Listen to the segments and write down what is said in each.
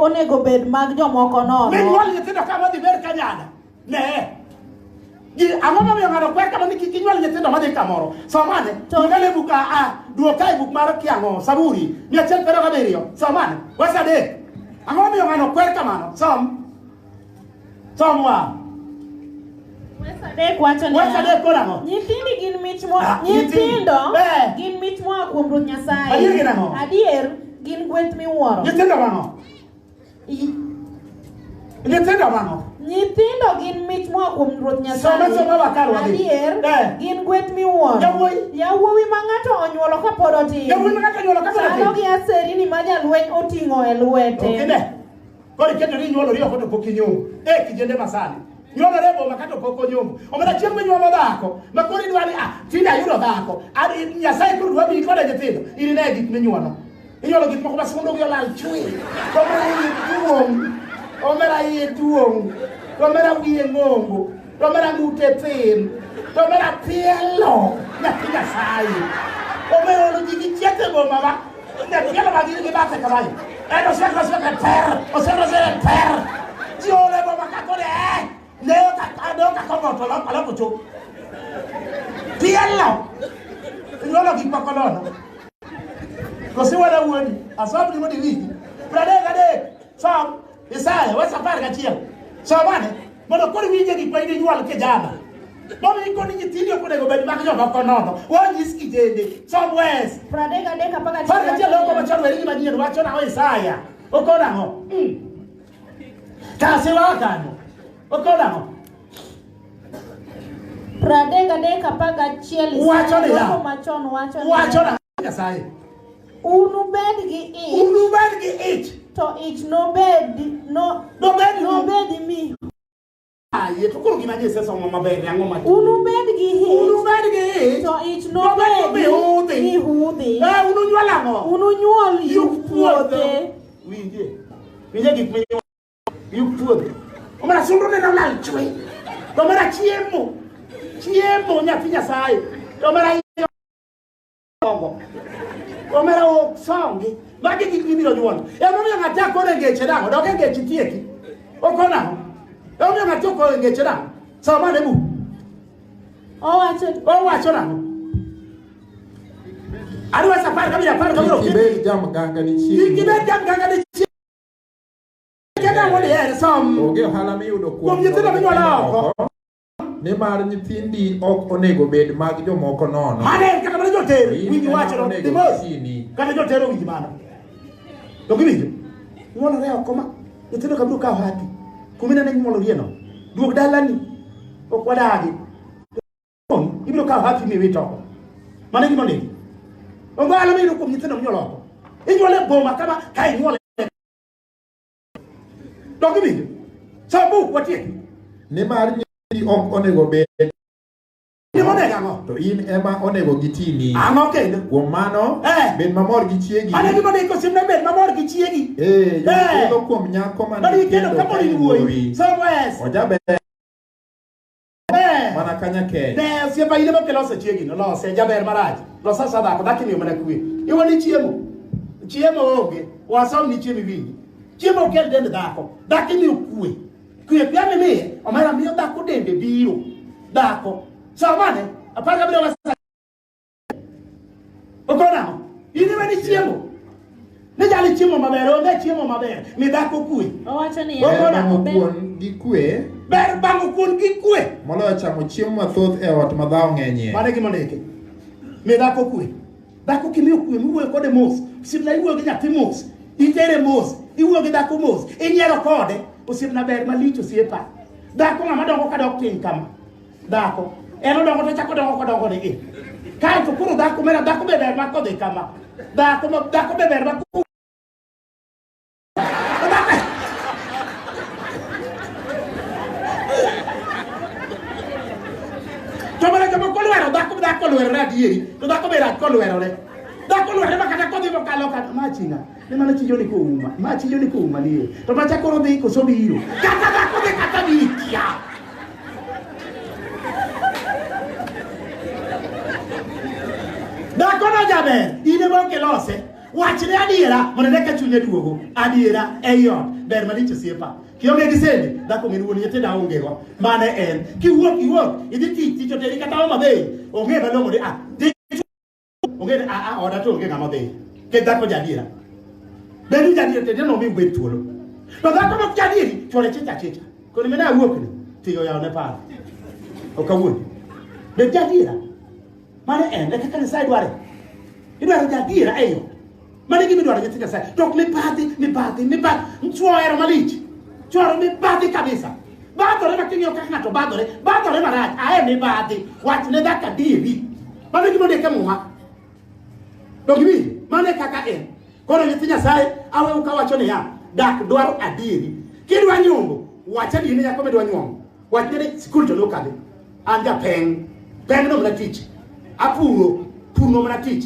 onego bed mag jomoko nono. Minyuol nyithindo ka madhi ber kanyada. Ne. Gi ang'o momiyo ng'ato kwer kama ni kik inyuol nyithindo madhi kamoro. Somane. Duokane buk a a duoka e buk mar kiang'o Saburi 127. Somane. Wes 3. Ang'o momiyo ng'ano kwer kamano? Som. Somwa. Wes 3 wacho niya. Wes 3 koro ang'o? Nyithindi gin mich mo Ah, nyithindo. nyithindo Eh. gin mich moa kuom Ruoth Nyasaye. Adier gin ang'o? Adier gin gweth miwuoro. Nyithindo mang'o? Nyithindo mang'o? Nyithindo gin mich moa kuom Ruoth Nyasaye. Soma, soma wakal wadhi. Adier Eh. gin gweth miwuoro. Yawuoyi. Yawuowi ma ng'ato onyuolo kapod otin. Yawuoyi ma ng'ato onyuolo kapod otin. Chalo gi aserini ma jalweny oting'o e lwete. Okine. Koro iketo ni inyuolori oko to pok inyombo. E kijende masani. Nyuolore e boma kato pok onyombo. Omera chieng' minyuomo dhako, ma koro idwa ni ah, tinde ayudo dhako. Nyasaye koro dwa miyi koda nyithindo. In ine gik minyuolo. Inyuolo gik moko ma sundogi olal chui. To omera iye duong'. Omera iye duong'. To omera wiye ng'ongo. To omera ng'ute thin. To omera pielo. Nyathi Nyasaye. Omera olo ji gi chieth e boma ma. Nyapielo ma gin gi bathe kamae. En oswekre oswekre ter. Oswekre oswekre ter. Ji olo e boma ka kode eh. Ne ok ne ok akongo to loko loko chok. Pielo. Inyuolo gik moko nono. Kosi wana wuodi, asom ni mondo iwinji. 33, som Isaya, wes 11. Somane, mondo koro iwinje gik ma in inyuol kijana. Mondo ikoni nyithindi ok onego bed mag jomoko nono. Wanyis kijende. Som wes. 33 11. 11 oko machon weri gi manyien wacho nang'o Isaya. Okono ang'o? Kasi wa kanyo. Okono ang'o? 33 11 Wacho niya. Ndiko machon wacho niya. Wacho nang'o Nyasaye? Unubed gi ich. Unubed gi ich. To ich nobed no Nobed nobed mi. Aye, to koro gima Nyasaye somo maber ni ang'o ma Unubed gi ich. Unubed gi ich. To ich Nobed nobed mihudhi. mihudhi. Eh, ununyuol ang'o? Ununyuol yuk Yuk puothe. puodho. Winje. Winje gik minyuolo. Yuk puodho. Omera sundu neno lal chwe. To omera chiemo. Chiemo nyathi Nyasaye. To omera dongo. Omera ok songi. Magi gik mibiro nyuolo. Emomiyo ng'at akoro e ngeche nang'o? Dok e ngeche tieki. Oko nang'o? Emomiyo ng'at okoro e ngeche nang'o? Sama ne buk. Owacho Owacho nang'o? Adwa 17 17. Kik ibed jamganga ni chiegi. Kik ibed jamganga ni chiegi. Kendo ang'o diher som. Onge ohala miyudo Kuom nyithindo minyuolo oko. Nimar nyithindi ok onego bed mag jomoko nono. Mane en kata mana joter In winj ema wachno onego dhi mos. gitini. Kata joter owinj mano. To giwinjo. Nyuolore oko ma nyithindo ka biro kawo haki. Kuma inene nyuolorieno. Duog dalani. Ok wadagi. Ibiro kawo haki miwit oko. Mano e gima ondiki. Onge ohala miyudo kuom nyithindo minyuolo oko. Inyuolo e boma kama ka inyuolo Donge iwinjo? Som buk watieki. Nimar nyithindi ok onego bed Ni monego ang'o? to in ema onego gitini. Ang'o kendo? Kuom mano, Eh. bed mamor gi chiegi. Mano e gima ondiko osiepna bed mamor gi chiegi. Eh, yud Eh. thuolo kuom nyako mane Mano ikendo ikendo kapod ka in in wuoyi. wuowi. Som wes. Ojaber Eh. mana ka nyakeny. Ne osiepa in ema ok ilose chiegi no lose jaber marach. Losa sa dhako dhako imiyo mana kwe. Iwa ni chiemo. Chiemo onge. Wasom ni chiemo iwinji. Chiemo ok kel dend dhako. Dhako imiyo kwe. Kwe kwe mimiye. Omera miyo dhako dende biro. Dhako. Somane. 17 wes. Okona. In ema ni chiemo. Ni jali chiemo maber, onge chiemo maber. Mi dhako kwe. Owacho niya. Ber Okona. bang'o kuon gi kwe Ber bang'o kuon gi kwe. moloyo chamo chiemo mathoth e ot ma dhawo ng'enyie. Mano e gima ondiki. Mi dhako kwe. Dhako kimiyo kwe miwuoyo kode mos. Osiepna iwuoyo gi nyathi mos. Itere mos. Iwuoyo gi dhako mos. Inyiero kode. Osiepna ber malich osiepa. Dhako ng'ama dongo kadok piny kama. Dhako. En odongo to chako dongo kodongo ni i. Kae to koro dhako mera dhako be ber ma kodhi kama. Dhako ma dhako be ber ma To mana jomoko olwero dhako dhako olwerore adieri to dhako be rach kolwerore. Dhako olwerore ma kata kodhi mokalo kata ma chinga. Ni mano chijo ni kouma. Ma chijo ni kouma nie. To macha koro dhi koso biro. Kata dhako dhi kata biro kia. Dhako no jaber, in ema ok ilose. Wachne adiera mondo ine ka chunye duogo. Adiera ei ot ber malich osiepa. Kionge gi sendi, dhako ng'e ni wuon nyithindo aonge go. Mano en. Kiwuok iwuok, idhi tich, tich oteri kata Homa Bay. Onge malong'o ni ah, onge ni ah, ah, oda to onge ng'ama dhi. Nikech dhako jaadiera. Bedo jaadiera to nomiyo ubed thuolo. To dhako mok jaadieri, chwore chicha achicha. Koni mane awuok ni, tigo oyawone paro. Ok awuondi. Bed jaadiera. Mano en, e kaka Nyasaye dware. Idwaro jaadiera ei ot. Mano e gima idwaro nyithi Nyasaye. To ok mibadhi, mibadhi, mibadhi. Chwo ohero malich. Chwo ohero mibadhi kabisa. Badhore ma king'iyo kaka ng'ato badhore, badhore marach, ae mibadhi. Wach ne dhako adieri. Mano e gima ondik e Muma. Donge iwinjo? Mano e kaka en. Koro nyithi Nyasaye, aweu kawacho niya, dak dwaro adieri. Kidwa nyombo, wach adieri ne nyako midwa nyuomo. Wachne ni sikul to nokadhe. An japeng'. Peng' no mana tich. Apuro, pur no mana tich.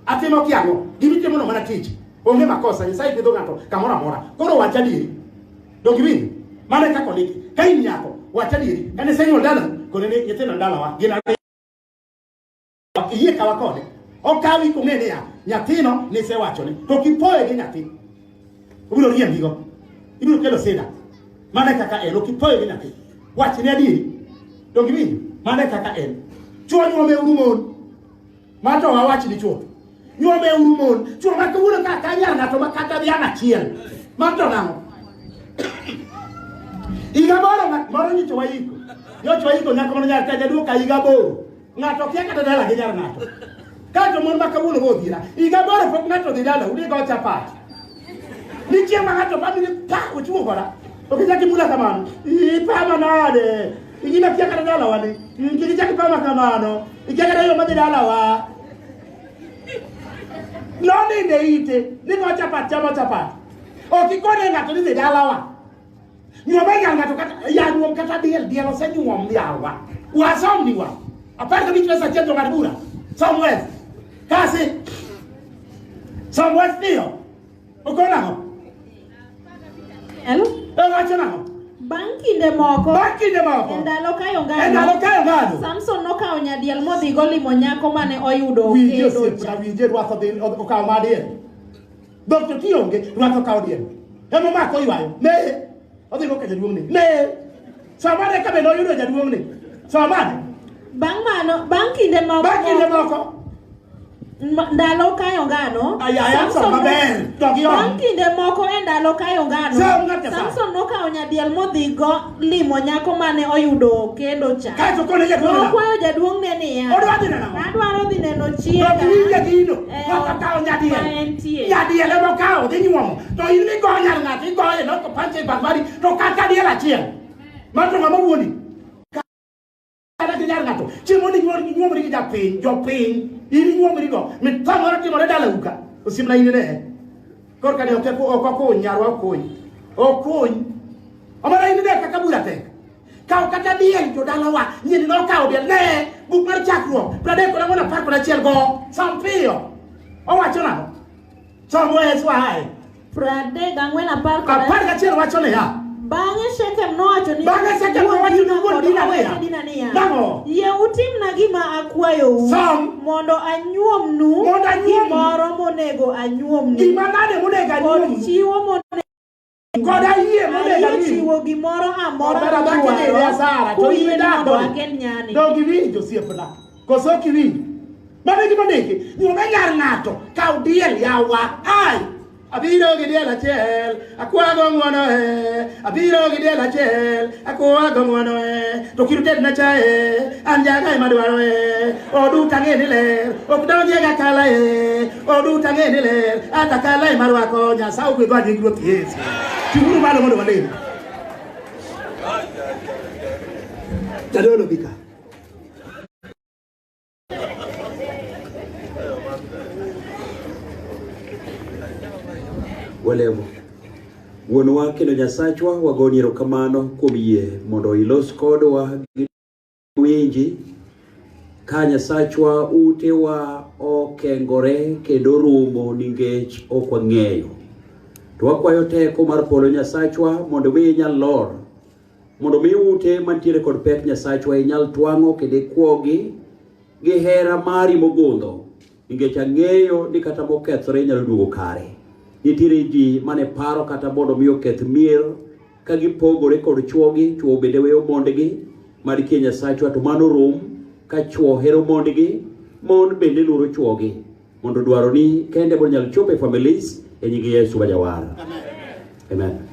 Atimo kiang'o, gimitimo no mana tich. Onge makosa, Nyasaye gwedho ng'ato kamoro amora. Koro wach adieri. Donge iwinjo? Mano e kaka ondiki. Ka in nyako, wach adieri. Kane isenyuol dalau, kone ni nyithindo dalawa gin ariyo. Iyie kawa kode. Okawi kong'e niya, nyathino nisewachone. To kipoye gi nyathi, obiro riembigo. Ibiro kelo sida. Mano e kaka en, ok ipoye gi nyathi. Wachne adieri. Donge iwinjo? Mano e kaka en. Chwo nyuomeuru mon. Ma to wawachni chuth. Nyuomeuru mon. Chwo ma kawuono ka ka nyar ng'ato ma kata dhiang' achiel. Ma to nang'o? Higa moro ng'at moro nyocha waiko. Nyocha waiko nyako moro nyar ka jaduong' ka higa aboro. Ng'ato kia kata dala gi nyar ng'ato. Ka to mon ma kawuono go odhiera. Higa aboro pok ng'ato odhi dala, udi go chapat. Nitie ma ng'ato pami ni pa ochiwo koda. Ok ichak imula kamano. Ipama nade? Igima kia kata dalawa ni. Kik ichak ipama kamano. Ikia kata yo madhi dalawa. Noninde ite ni go chapat chamo chapat. Ok ikone ng'ato ni dhi dalawa. Nyuom e nyar ng'ato kata ya nyuom kata diel, diel osenyuom yawa. Wasom ni wa. 15 pesa achiel jong'ad bura. Som wes. Kasi. Som wes piyo. Okon nang'o? El, E wacho nang'o? bang' kinde moko, Bang' kinde moko. e ndalo kayo E ngano, ndalo kayo ngano. Samson nokawo nyadiel modhigo limo nyako mane oyudo Winje okedo osiepna, cha. winje rwath odhi okawo ma diel. Dhok to tionge, rwath okawo diel. Ema omako oywayo. Ne! Odhi go ka jaduong'ne. Ne! Samane ka bende oyudo jaduong'ne. Samane. Bang' mano, bang' kinde moko, Bang' kinde moko, ndalo kayo ngano, Ay, ay, Samson Samson maber. Dog iom. Bang' kinde moko e ndalo kayo ngano, Sam ng'at Nyasaye. Samson nokawo nyadiel modhigo limo nyako mane oyudo kendo cha. Kaeto kone jaduong'ne. Nokwayo jaduong'ne niya, Odwa dhi neno ang'o? Adwaro dhi neno chiega. Dog iwinje gino. Eh, Rwath okawo nyadiel. ma entie. Nyadiel ema okawo dhi nyuomo. To in migoyo nyar ng'ato igoye noko panche e bath mari to kata diel achiel. Mano to ng'ama wuondi. Kata gi nyar ng'ato. Chieng' mondo inyuomri gi japiny, jopiny, in inyuomri go. Mitho moro timore dalau ka. Osiepna in ine. Korka ni ok okuny, nyarwa okuny. Okuny. Omera in ine kaka bura tek. Kaw kata diel to dalawa, nyiri nokawo diel. Ne, buk mar chakruok, 34 11 go. Som piyo. Owacho nang'o? Som wes wae. 34 apar kod 11 wacho niya. Bang'e Shekem nowacho ni Bang'e Shekem wuon nowacho ni Dina wuon kod Dina owete niya, Dina niya, Nang'o? Yie utimna gima akwayou Som. mondo anyuomnu Mondo anyuomnu. gimoro monego anyuomnu Gima nade monego kod anyuomnu? chiwo monego Kod ayie monego ayie amiu. chiwo gimoro amora Omera dhako ni mudwaro asara, to in kuyie idako mondo ni. akend nyani. Donge iwinjo osiepna? Koso ok iwinjo? Mano e gima ondiki. Nyuom e nyar ng'ato, kaw diel yawa. Ai! Abiro gi diel achiel, akwago ng'wono e. Abiro gi diel achiel, akwago ng'wono e. To kik utedna chae, an jaga ema dwaro e. Odu tang'e ni ler, ok donjie gakala e. Odu tang'e ni ler, ata kala ema rwako. Nyasaye ogwedhwa nying Ruoth Yesu. Ting'uru malo mondo walem. Jadolo bi ka. Walemo. Wuonwa kendo Nyasachwa, wagoni erokamano kuom yie mondo ilos kodwa gi winji ka Nyasachwa utewa okengore kendo rumo nikech ok wang'eyo. To wakwayo teko mar polo Nyasachwa mondo mi inyal lor, mondo mi ute mantiere kod pek Nyasachwa inyal twang'o kendo ikwogi gi hera mari mogundho. Nikech ang'eyo ni kata mokethore nyalo duogo kare. Nitiere ji mane paro kata mondo mi oketh mier ka gipogore kod chwogi, chwo bende weyo mondgi. Mad kie Nyasachwa to mano rum ka chwo hero mondgi, mon bende luoro chwogi. Mondo dwaroni kende mondo nyal chopo e families e nying Yesu ma Jawar. Amen. Amen.